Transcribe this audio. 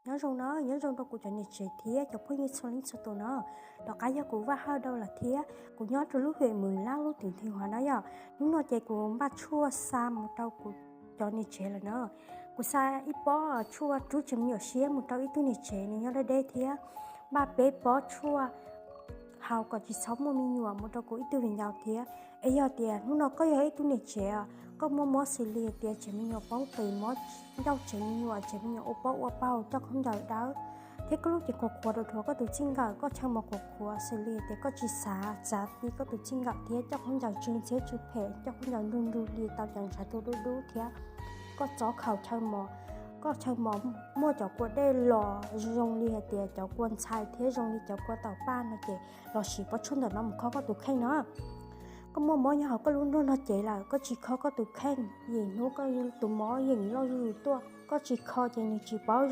Nyob zoo no, nyob zoo rau kuv cov niam tsev thiab cov phooj ywg txhua leej txhua tus no. Tom qab yog kuv Vaj Hawj Dau lawm thiab kuv nyob rau lub hwm Mws Lab lub tim Theej Huav no yom. Hnub no ces kuv npaj tshuaj xa mus rau kuv cov niam tsev lawm no. Kuv xa ib pob tshuaj rub tsis me nyuam siab mus rau ib tug niam tsev nws nyob deb deb thiab npaj peb pob tshuaj haus kom tsis txhob muaj me nyuam mus rau kuv ib tug viv ncaus thiab. Es yog tias hnub no koj yog ib tug niam tsev, koj muaj mob xws li tias tsev me nyuam poob qis, mob ncauj tsev me nyuam, tsev me nyuam ua pob ua paug, coj khaub ncaws dawb, thiab koj lub cev qhuav qhuav, rau rhuav koj tus txij nkawm, koj chaw mos qhuav qhuav xws li tias koj tsis xav txav ti koj tus txij nkawm thiab coj khaub ncaws tsw ntxhiab tsw phem, coj khaub ncaws nrug nrug li tau cov ntshav tuaj dub dub thiab koj txov khaus chaw mos, koj chaw mos muaj cov kua dej los zoo li hais tias cov kua ntxhais thiab zoo li cov kua taum paj no ces los siv pob tshuaj ntawm no mus kho koj tus kheej no. Koj muaj mob nyob hauv koj lub nruab no ces lawm, koj tsis kho koj tus kheej, yim hnub koj tus mob yeej loj zuj zus tuaj, koj tsis kho ces nws tsis paub